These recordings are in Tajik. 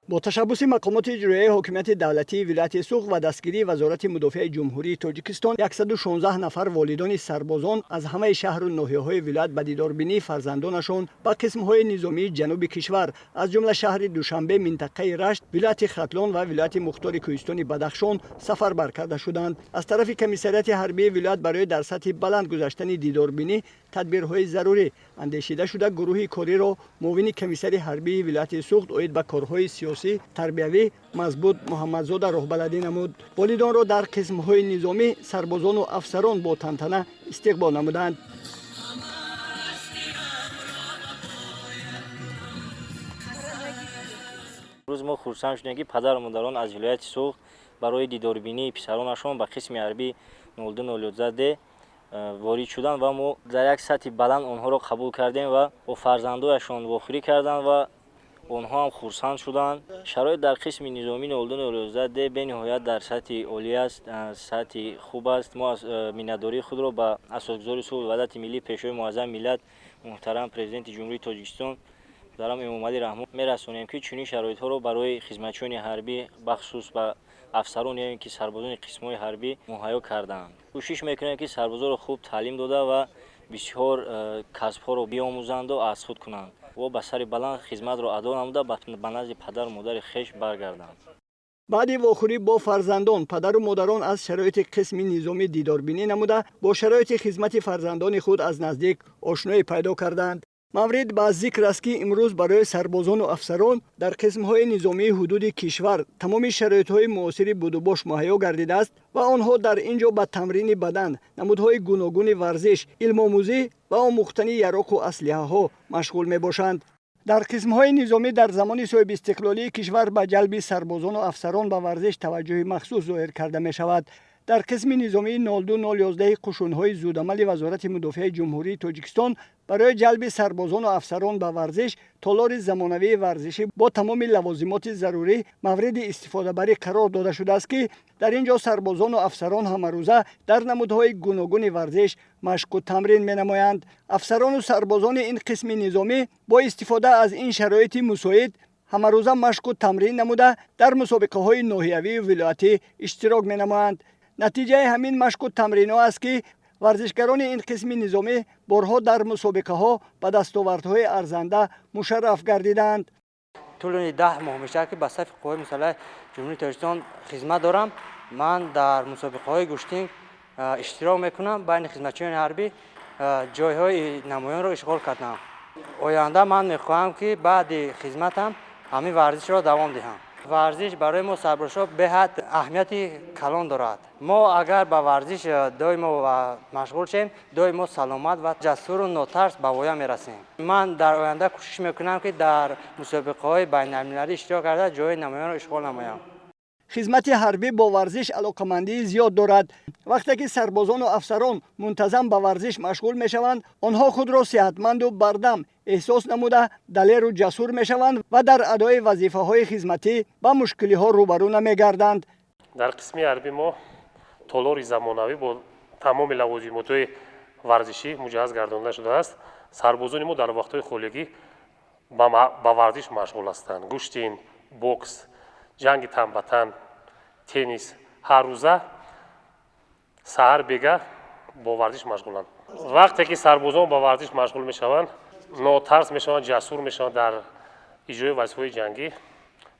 Бо ташаббуси мақомоти иҷроияи ҳокимияти давлатии вилояти Суғд ва дастгирии Вазорати мудофиаи Ҷумҳурии Тоҷикистон 116 нафар волидони сарбозон аз ҳамаи шаҳру ноҳияҳои вилоят ба дидорбинии фарзандонашон ба қисмҳои низомии ҷануби кишвар, аз ҷумла шаҳри Душанбе, минтақаи Рашт, вилояти Хатлон ва вилояти мухтори кӯҳистони Бадахшон сафарбар карда шуданд. Аз тарафи комиссариати ҳарбии вилоят барои дар сатҳи баланд гузаштани дидорбинӣ тадбирҳои зарурӣ андешида шуда, гурӯҳи кориро муовини комиссари ҳарбии вилояти Суғд оид ба корҳои сиёсӣ тарбиявӣ Мазбут Муҳаммадзода роҳбаладӣ намуд. Волидонро дар қисмҳои низомӣ сарбозону афсарон бо тантана истиқбол намуданд. Рӯз мо хурсанд шудем, ки падару модарон аз вилояти Суғд барои дидорбинии писаронашон ба қисми ҳарбии 0211 д ворид шуданд ва мо дар як сатҳи баланд онҳоро қабул кардем ва бо фарзандояшон вохӯрӣ карданд ва онҳо ҳам хурсанд шуданд. Шароит дар қисми низомии 0211 д бениҳоят дар сатҳи олӣ аст, сатҳи хуб аст. Мо миннатдории худро ба асосгузори сулҳу ваҳдати миллӣ, Пешвои муаззами миллат, муҳтарам Президенти Ҷумҳурии Тоҷикистон муҳтарам Эмомалӣ Раҳмон мерасонем, ки чунин шароитҳоро барои хизматчиёни ҳарбӣ, бахусус ба афсарон ё ин ки сарбозони қисмҳои ҳарбӣ муҳайё кардаанд. Кӯшиш мекунем, ки сарбозоро хуб таълим дода ва бисёр касбҳоро биомӯзанду аз худ кунанд ва ба сари баланд хизматро адо намуда, ба назди падару модари хеш баргарданд. Баъди вохӯрӣ бо фарзандон падару модарон аз шароити қисми низомӣ дидорбинӣ намуда, бо шароити хизмати фарзандони худ аз наздик ошноӣ пайдо карданд. Маврид ба зикр аст, ки имрӯз барои сарбозону афсарон дар қисмҳои низомии ҳудуди кишвар тамоми шароитҳои муосири будубош муҳайё гардидааст ва онҳо дар ин ҷо ба тамрини бадан, намудҳои гуногуни варзиш, илмомӯзӣ ва омӯхтани яроқу аслиҳаҳо машғул мебошанд. Дар қисмҳои низомӣ дар замони соҳибистиқлолии кишвар ба ҷалби сарбозону афсарон ба варзиш таваҷҷӯҳи махсус зоҳир карда мешавад. Дар қисми низомии 0211 қушунҳои зудамали Вазорати мудофиаи Ҷумҳурии Тоҷикистон барои ҷалби сарбозону афсарон ба варзиш толори замонавии варзишӣ бо тамоми лавозимоти зарурӣ мавриди истифодабарӣ қарор дода шудааст, ки дар ин ҷо сарбозону афсарон ҳамарӯза дар намудҳои гуногуни варзиш машқу тамрин менамоянд. Афсарону сарбозони ин қисми низомӣ бо истифода аз ин шароити мусоид ҳамарӯза машқу тамрин намуда, дар мусобиқаҳои ноҳиявию вилоятӣ иштирок менамоянд. Натиҷаи ҳамин машқу тамринҳо аст, ки варзишгарони ин қисми низомӣ борҳо дар мусобиқаҳо ба дастовардҳои арзанда мушарраф гардиданд. Тӯли 10 моҳ мешавад, ки ба сафи қувваҳои мусаллаҳи Ҷумҳурии Тоҷикистон хизмат дорам. Ман дар мусобиқаҳои гӯштин иштирок мекунам, байни хизматчиёни ҳарбӣ ҷойҳои намоёнро ишғол кардам. Оянда ман мехоҳам, ки баъди хизматам ҳамин варзишро давом диҳам. Варзиш барои мо сарбозҳо беҳад аҳамияти калон дорад. Мо агар ба варзиш доимо машғул шем, доимо саломат ва ҷасуру нотарс ба воя мерасем. Ман дар оянда кӯшиш мекунам, ки дар мусобиқаҳои байналмилалӣ иштирок карда, ҷои намоёнро ишғол намоям. Хизмати ҳарбӣ бо варзиш алоқамандии зиёд дорад. Вақте ки сарбозону афсарон мунтазам ба варзиш машғул мешаванд, онҳо худро сеҳатманду бардам эҳсос намуда, далеру ҷасур мешаванд ва дар адои вазифаҳои хизматӣ ба мушкилиҳо рӯбарӯ намегарданд. Дар қисми ҳарби мо толори замонавӣ бо тамоми лавозимотҳои варзишӣ муҷаҳҳаз гардонда шудааст. Сарбозони мо дар вақтҳои холигӣ ба варзиш машғул ҳастанд: гӯштин, бокс, ҷанги тан ба тан, теннис. Ҳаррӯза саҳар бегаҳ бо варзиш машғуланд. Вақте ки сарбозон ба варзиш машғул мешаванд, нотарс мешаванд, ҷасур мешаванд, дар иҷрои вазифаҳои ҷангӣ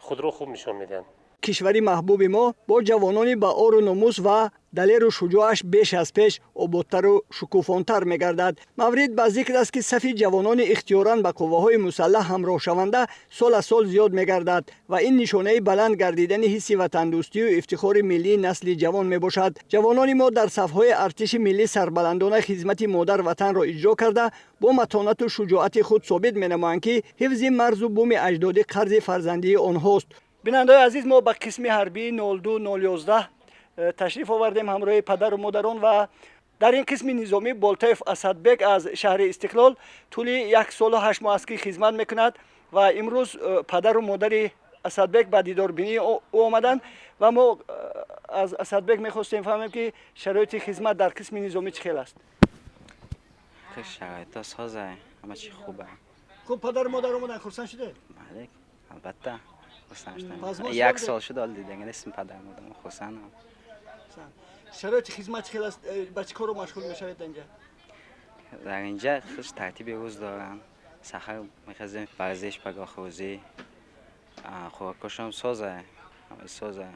худро хуб нишон медиҳанд. Кишвари маҳбуби мо бо ҷавонони ба ору номус ва далеру шуҷоаш беш аз пеш ободтару шукуфонтар мегардад. Маврид ба зикр аст, ки сафи ҷавонони ихтиёран ба қувваҳои мусаллаҳ ҳамроҳшаванда сол аз сол зиёд мегардад ва ин нишонаи баланд гардидани ҳисси ватандӯстию ифтихори миллии насли ҷавон мебошад. Ҷавонони мо дар сафҳои артиши миллӣ сарбаландона хизмати модар ватанро иҷро карда, бо матонату шуҷоати худ собит менамоянд, ки ҳифзи марзу буми аҷдодӣ қарзи фарзандии онҳост. Бинандаои азиз, мо ба қисми ҳарбии 0211 ташриф овардем ҳамроҳи падару модарон ва дар ин қисми низомӣ Болтаев Асадбек аз шаҳри Истиқлол тӯли 1 солу 8 моҳ аст, ки хизмат мекунад ва имрӯз падару модари Асадбек ба дидорбинии ӯ омаданд ва мо аз Асадбек мехостем фаҳмем, ки шароити хизмат дар қисми низомӣ чӣ хел аст. Шароито соза, ҳама чи хубе. Хуб, падару модар омаданд, хурсанд шудед? Бале, албатта. Хурсанд шудам. Як сол шуд, ҳоло диданӣ нестем падару модарам, хурсандам. Шароити хизмат чӣ хел аст? Ба чӣ коро машғул мешавед дар инҷа? Дар инҷа хуш тартиби рӯз доранд. Саҳар мехезем, варзиш, пагоҳрӯзӣ, хӯрокҳошон соза, ҳама соза.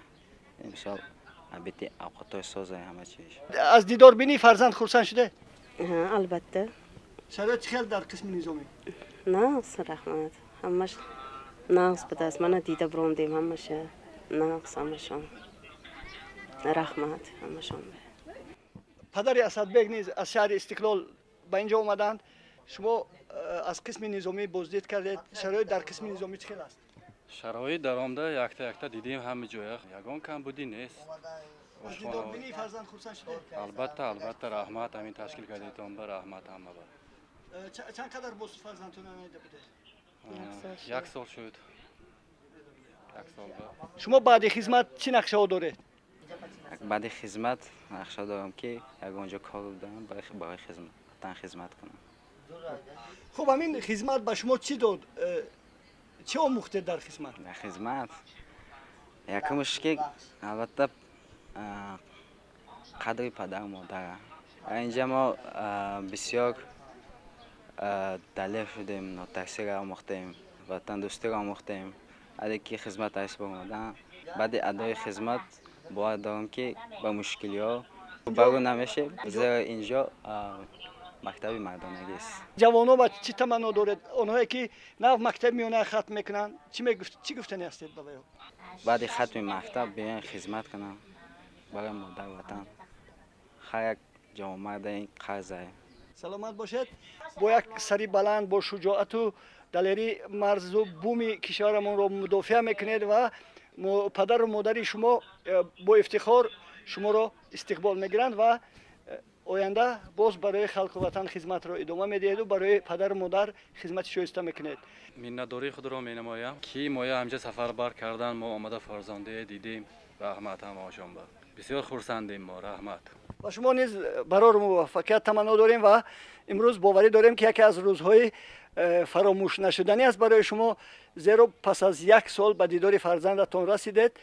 Мисол, обеди авқотҳои соза, ҳама чиз. Аз дидорбинии фарзанд хурсанд шудед? Албатта. Шароит чӣ хел дар қисми низомӣ? Нағз, раҳмат, ҳамаш нағз будааст. Мана дида бурондем, ҳамаша нағз, ҳамашон раҳмат, ҳамашон. Падари Асадбек низ аз шаҳри Истиқлол ба инҷо омаданд. Шумо аз қисми низомӣ боздид кардед. Шароит дар қисми низомӣ чӣ хел аст? Шароит даромада якта якта дидем, ҳама ҷоя ягон камбудӣ нест. Аз дидорбинии фарзанд хурсанд шудед? Албатта, албатта, раҳмат, ҳамин ташкил кардетон ба раҳмат ҳама ба. Чанд қадар боз фарзандтона надида будед? Як сол шуд, як сол. Шумо баъди хизмат чӣ нақшаҳо доред? Баъди хизмат нақша дорам, ки ягон ҷо кор дорам, барои ватан хизмат кунам. Хуб, ҳамин хизмат ба шумо чӣ дод? Чӣ омӯхтед дар хизмат? Дар хизмат якумш ки, албатта, қадри падару модара. Инҷа мо бисёр далер шудем, нотарсиро омӯхтем, ватандӯстиро омӯхтем. Баъде ки хизмат аз омадан, баъди адои хизмат бовар дорам, ки ба мушкилиҳо рӯбарӯ намешем, зеро инҷо мактаби мардонагист. Ҷавонон ба чӣ таманно доред? Онҳое ки нав мактаби миёна хатм мекунанд, чӣ гуфтани ҳастед ба вайҳо? Баъди хатми мактаб биёен, хизмат кунам барои модар ватан. Ҳар як ҷавонмарда ин қарзае. Саломат бошед. Бо як сари баланд, бо шуҷоату далерӣ марзу буми кишварамонро мудофиа мекунед ва падару модари шумо бо ифтихор шуморо истиқбол мегиранд ва оянда боз барои халқу ватан хизматро идома медиҳеду барои падару модар хизмати шоиста мекунед. Миннатдории худро менамоям, ки моя ҳамҷа сафарбар кардан, мо омада фарзандае дидем. Раҳмат ҳамаошон ба, бисёр хурсандем мо, раҳмат. Ба шумо низ барору муваффақият таманно дорем ва имрӯз боварӣ дорем, ки яке аз рӯзҳои фаромӯш нашуданӣ аст барои шумо, зеро пас аз як сол ба дидори фарзандатон расидед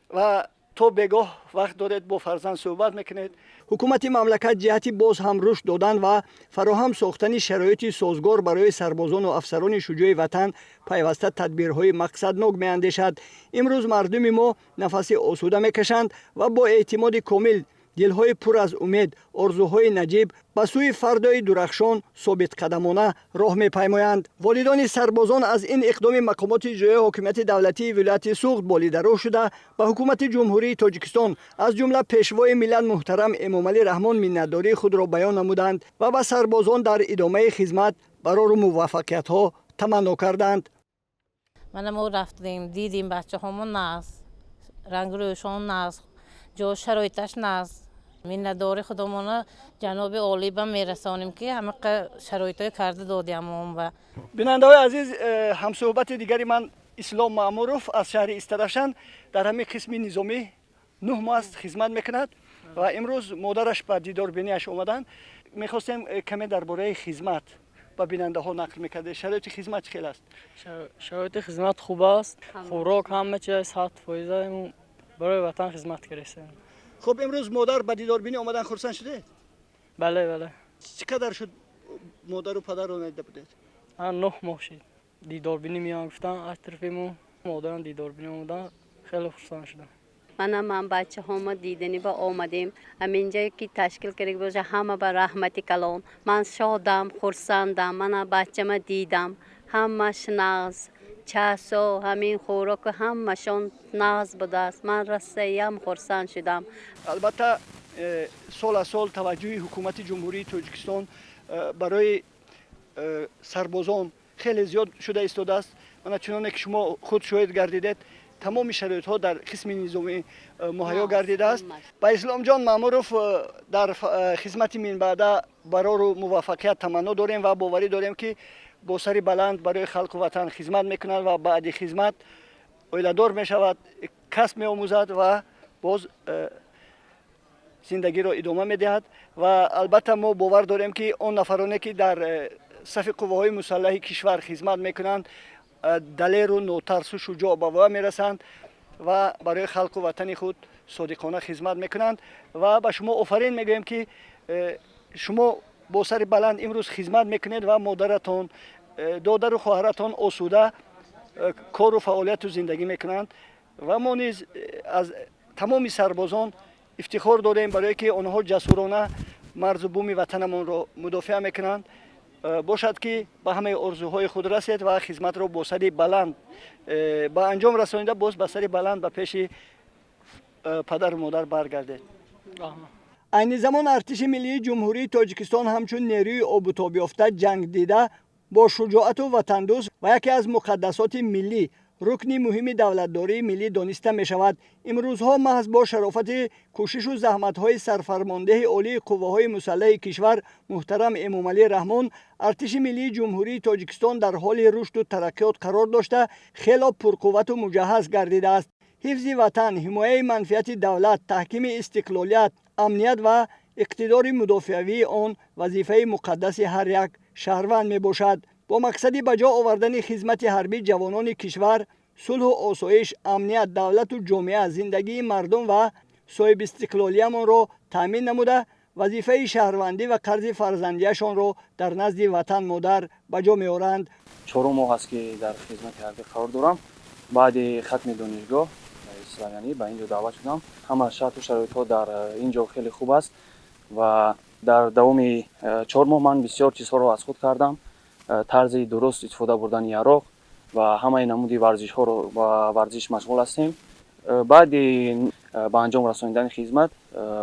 ва то бегоҳ вақт доред, бо фарзанд суҳбат мекунед. Ҳукумати мамлакат ҷиҳати боз ҳам рушд додан ва фароҳам сохтани шароити созгор барои сарбозону афсарони шуҷои ватан пайваста тадбирҳои мақсаднок меандешад. Имрӯз мардуми мо нафаси осуда мекашанд ва бо эътимоди комил, дилҳои пур аз умед, орзуҳои наҷиб ба сӯи фардои дурахшон собитқадамона роҳ мепаймоянд. Волидони сарбозон аз ин иқдоми мақомоти иҷроияи ҳокимияти давлатии вилояти Суғд болидарӯҳ шуда, ба ҳукумати Ҷумҳурии Тоҷикистон, аз ҷумла Пешвои миллат муҳтарам Эмомалӣ Раҳмон миннатдории худро баён намуданд ва ба сарбозон дар идомаи хизмат барору муваффақиятҳо таманно карданд. Мана мо рафтем, дидем, бачаҳомо нағз, рангрӯшон нағз, ҷо шароиташ нағз. Миннатдори худомона ҷаноби олӣ ба мерасонем, ки ҳамақа шароитҳое карда додиамон ба. Бинандаҳои азиз, ҳамсӯҳбати дигари ман Ислом Маъмуров аз шаҳри Истаравшан дар ҳамин қисми низомӣ 9 моҳ аст хизмат мекунад ва имрӯз модараш ба дидорбинияш омаданд. Мехостем, каме дар бораи хизмат ба бинандаҳо нақл мекардед. Шароити хизмат чӣ хел аст? Шароити хизмат хуб аст, хӯрок, ҳама чиз 100%. Барои ватан хизмат кардем. Хуб, имрӯз модар ба дидорбинӣ омадан, хурсанд шудед? Бале, бале. Чӣ қадар шуд модару падарро надида будед? 9 моҳ шуд. Дидорбинӣ меоям гуфтан, аз тарафи мо модарам дидорбинӣ омадан, хеле хурсанд шудам. Мана ман бачаҳомо диданӣ ба омадем. Ҳаминҷое ки ташкил карда боша, ҳама ба раҳмати калон. Ман шодам, хурсандам. Мана бачама дидам, ҳамаш нағз, часо ҳамин хӯроку ҳамашон нағз будааст. Ман расаям хурсанд шудам. Албатта, сол аз сол таваҷҷӯҳи ҳукумати Ҷумҳурии Тоҷикистон барои сарбозон хеле зиёд шуда истодааст. Мана чуноне ки шумо худ шоҳид гардидед, тамоми шароитҳо дар қисми низомӣ муҳайё гардидааст. Ба Исломҷон Маъмуров дар хизмати минбаъда барору муваффақият таманно дорем ва боварӣ дорем, ки бо сари баланд барои халқу ватан хизмат мекунад ва баъди хизмат оиладор мешавад, касб меомӯзад ва боз зиндагиро идома медиҳад. Ва албатта, мо бовар дорем, ки он нафароне, ки дар сафи қувваҳои мусаллаҳи кишвар хизмат мекунанд. Далеру нотарсу шуҷоъ ба воя мерасанд ва барои халқу ватани худ содиқона хизмат мекунанд. Ва ба шумо офарин мегӯем, ки шумо бо сари баланд имрӯз хизмат мекунед ва модаратон, додару хоҳаратон осуда кору фаъолияту зиндагӣ мекунанд. Ва мо низ аз тамоми сарбозон ифтихор дорем, барое ки онҳо ҷасурона марзу буми ватанамонро мудофиа мекунанд. Бошад, ки ба ҳамаи орзуҳои худ расед ва хизматро бо сари баланд ба анҷом расонида, боз ба сари баланд ба пеши падару модар баргардед. Айни замон Артиши миллии Ҷумҳурии Тоҷикистон ҳамчун нерӯи обутобёфта, ҷангдида, бо шуҷоату ватандӯст ва яке аз муқаддасоти миллӣ, рукни муҳими давлатдории миллӣ дониста мешавад. Имрӯзҳо маҳз бо шарофати кӯшишу заҳматҳои сарфармондеҳи олии қувваҳои мусаллаҳи кишвар муҳтарам Эмомалӣ Раҳмон, Артиши миллии Ҷумҳурии Тоҷикистон дар ҳоли рушду тараққиёт қарор дошта, хело пурқуввату муҷаҳҳаз гардидааст. Ҳифзи ватан, ҳимояи манфиати давлат, таҳкими истиқлолият, амният ва иқтидори мудофиавии он вазифаи муқаддаси ҳар як шаҳрванд мебошад. Бо мақсади ба ҷо овардани хизмати ҳарбӣ ҷавонони кишвар, сулҳу осоиш, амният, давлату ҷомеа, зиндагии мардум ва соҳибистиқлолиямонро таъмин намуда, вазифаи шаҳрвандӣ ва қарзи фарзандиашонро дар назди ватан модар ба ҷо меоранд. Чорум моҳ аст, ки дар хизмати ҳарбӣ қарор дорам. Баъди хатми донишгоҳ славянӣ ба ин ҷо даъват шудам. Ҳама шарту шароитҳо дар ин ҷо хеле хуб аст ва дар давоми 4 моҳ ман бисёр чизҳоро аз худ кардам: тарзи дуруст истифода бурдани яроқ ва ҳамаи намуди варзишҳоро, ба варзиш машғул ҳастем. Баъди ба анҷом расонидани хизмат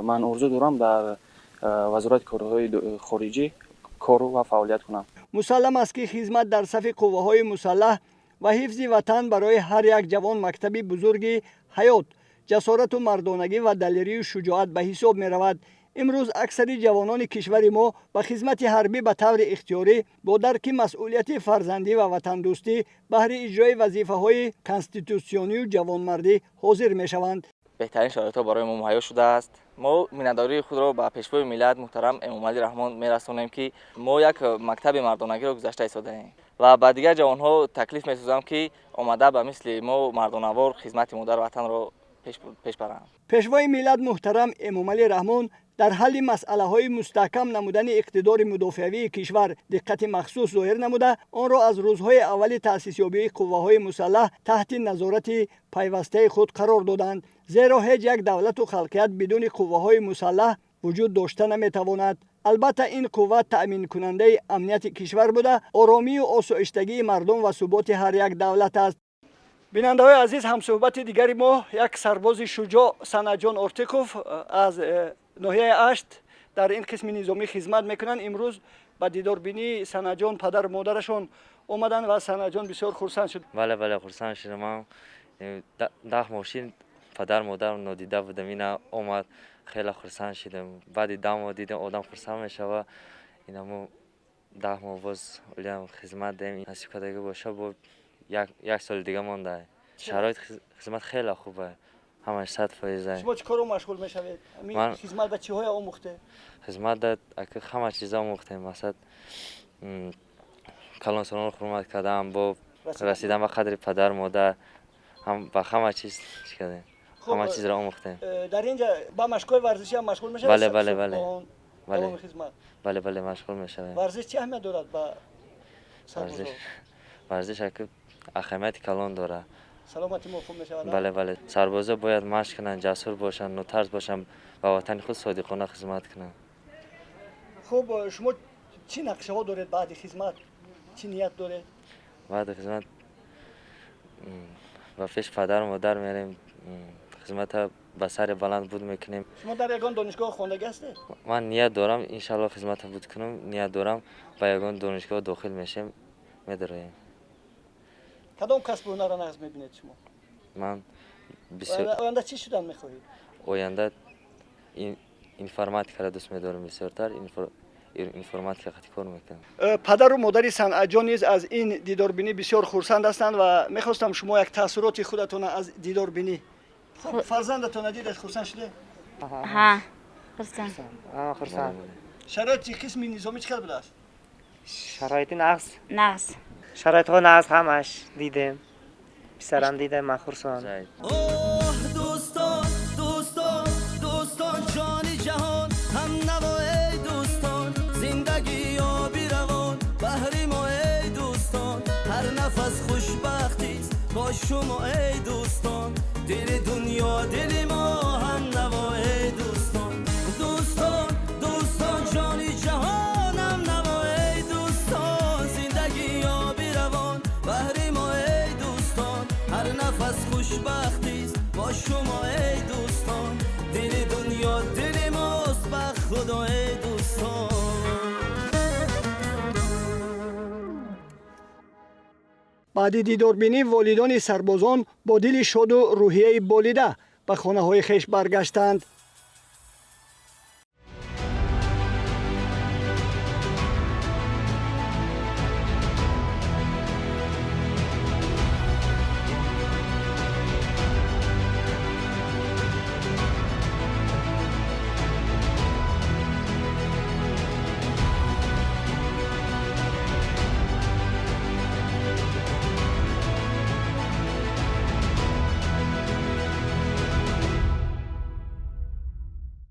ман орзу дорам дар Вазорати корҳои хориҷӣ кору ва фаъолият кунам. Мусаллам аст, ки хизмат дар сафи қувваҳои мусаллаҳ ва ҳифзи ватан барои ҳар як ҷавон мактаби бузурги ҳаёт, ҷасорату мардонагӣ ва далерию шуҷоат ба ҳисоб меравад. Имрӯз аксари ҷавонони кишвари мо ба хизмати ҳарбӣ ба таври ихтиёрӣ, бо дарки масъулияти фарзандӣ ва ватандӯстӣ, баҳри иҷрои вазифаҳои конститутсионию ҷавонмардӣ ҳозир мешаванд. Беҳтарин шароитҳо барои мо муҳайё шудааст. Мо миннатдории худро ба Пешвои миллат муҳтарам Эмомалӣ Раҳмон мерасонем, ки мо як мактаби мардонагиро гузашта истодаем, ва ба дигар ҷавонҳо таклиф месозам, ки омада ба мисли мо мардонавор хизмати модар ватанро пеш баранд. Пешвои миллат муҳтарам Эмомалӣ Раҳмон дар ҳалли масъалаҳои мустаҳкам намудани иқтидори мудофиавии кишвар диққати махсус зоҳир намуда, онро аз рӯзҳои аввали таъсисёбии қувваҳои мусаллаҳ таҳти назорати пайвастаи худ қарор доданд, зеро ҳеҷ як давлату халқият бидуни қувваҳои мусаллаҳ вуҷуд дошта наметавонад. Албатта, ин қувва таъминкунандаи амнияти кишвар буда, оромию осоиштагии мардум ва суботи ҳар як давлат аст. Бинандаҳои азиз, ҳамсӯҳбати дигари мо як сарбози шуҷоъ Санаҷон Ортиқов аз ноҳияи Ашт дар ин қисми низомӣ хизмат мекунанд. Имрӯз ба дидорбинии Санаҷон падару модарашон омаданд ва Санаҷон бисёр хурсанд шуд. Бале, бале, хурсанд шудам. Ман 10 моҳ шид, падар модар нодида будам. Ина омад, хеле хурсанд шудам. Баъди 10 моҳ дидам, одам хурсанд мешава. Инамо 10 моҳ боз олиам хизмат даем, насиб кардагӣ боша, бо як соли дига монда. Шароити хизмат хеле хуба, ҳамаш 100%. Шумо чӣ коро машғул мешавед? Хизмат ба чиҳое омӯхте? Хизмат ака ҳама чиза омӯхтем, масалан, калонсолонро ҳурмат кардам, бо расидан ба қадри падар модар ба ҳама чиз чӣ кардем, ҳама чизро омӯхтем. Дар инҷа ба машқҳои варзишӣ ҳам машғул мешавед? Бале, бале, бале, бале, бале, бале, машғул мешавем. Варзиш чӣ аҳамият дорад ба сарбозо? Варзиш ака аҳамияти калон дорад. Саломати мо хуб мешавад. Бале, бале, сарбозо бояд машқ кунанд, ҷасур бошанд, нотарс бошанд, ба ватани худ содиқона хизмат кунанд. Хуб, шумо чӣ нақшаҳо доред баъди хизмат? Чӣ ният доред? Баъди хизмат ба пеши падару модар мерем, хизмата ба сари баланд буд мекунем. Шумо дар ягон донишгоҳ хондагӣ ҳастед? Ман ният дорам, иншалло, хизмата буд кунам. Ният дорам, ба ягон донишгоҳ дохил мешем, медароем. Кадом касбу ҳунарро нағз мебинед шумо? Ман бисёр Оянда чӣ шудан мехоҳед? Оянда информатикаро дӯст медорам бисёртар, информатика қати кор мекунам. Падару модари Санъатҷон низ аз ин дидорбинӣ бисёр хурсанд ҳастанд ва мехостам шумо як таассуроти худатона аз дидорбинӣ. Хуб, фарзандатона дидед, хурсанд шудед? Ҳа, хурсанд. Хурсанд. Шароити қисми низомӣ чӣ қадр будааст? Шароити нағз. Нағз. Шароитҳо нағз, ҳамаш дидем. Писарам дидем, ман хурсанд. Оҳ, дӯстон, дӯстон, дӯстон, ҷони ҷаҳон, ҳам наво, эй дӯстон, зиндагӣ оби равон баҳри мо, эй дӯстон, ҳар нафас хушбахтист бо шумо, эй дӯстон, дили дунё дили мо, ҳам наво, эй дӯстон, дӯстон, дӯстон, ҷони ҷаҳон, ҳам наво, эй дӯстон, зиндагӣ оби равон баҳри мо, эй дӯстон, ҳар нафас хушбахтист бо шумо, эй дӯстон, дили дунё дили мост, ба худо, эй дӯстон. Баъди дидорбинӣ волидони сарбозон бо дили шоду рӯҳияи болида ба хонаҳои хеш баргаштанд.